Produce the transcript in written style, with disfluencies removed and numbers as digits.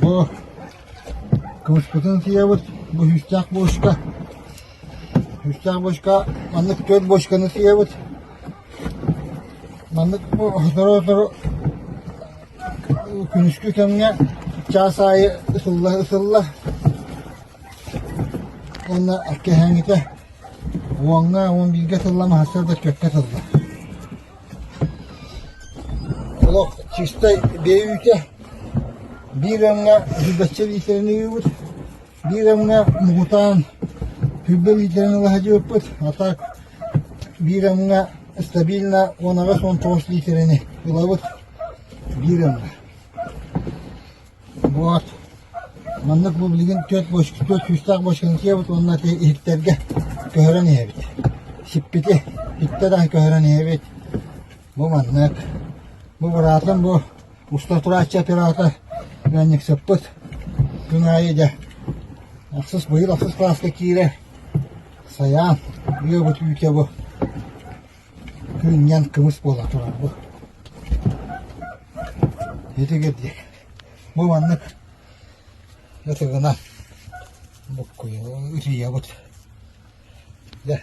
Бу кымыспытын сыйабыт, бу сүүстээх бочка. Сүүстээх бочка, маннык түөрт бочканы сыйабыт. Маннык бу сотору-сотору күнүскү кэмҥэ чаас аайы ысылла-ысылла уонна кэһээҥҥитэ уоҥҥа, 11-гэ сылла маһастар да түөркэ сылла. Олох чистай биэ үүтэ биир өҥҥө сүүрбэччэ лиитэрэни ыыбыт, биир өҥҥө муҥутаан 20 лиитэрэни ыла сылдьыбыппыт, а так биир өҥҥө стабильно 18-19 лиитэрэни ылабыт биир өҥҥө. Вот. Маннык бу билигин түөрт бочка, түөрт күүстээх бочканы сиэбит уонна ити иһиттэргэ көһөрөн иһэбит. Сиппити иттэ да көһөрөн иһэбит. Бу маннык. Бу быраатым бу уста турааччы оператор ыанньыксыппыт. Күн аайы дьэ ахсыс быйыл ахсыс кылааска киирэр. Сайаан ыабыт үүтэ бу күнньэн кымыс буола турар бу. Итигир диэк. Бу маннык ытыгынан буккуйа ытыйабыт. Дьэ.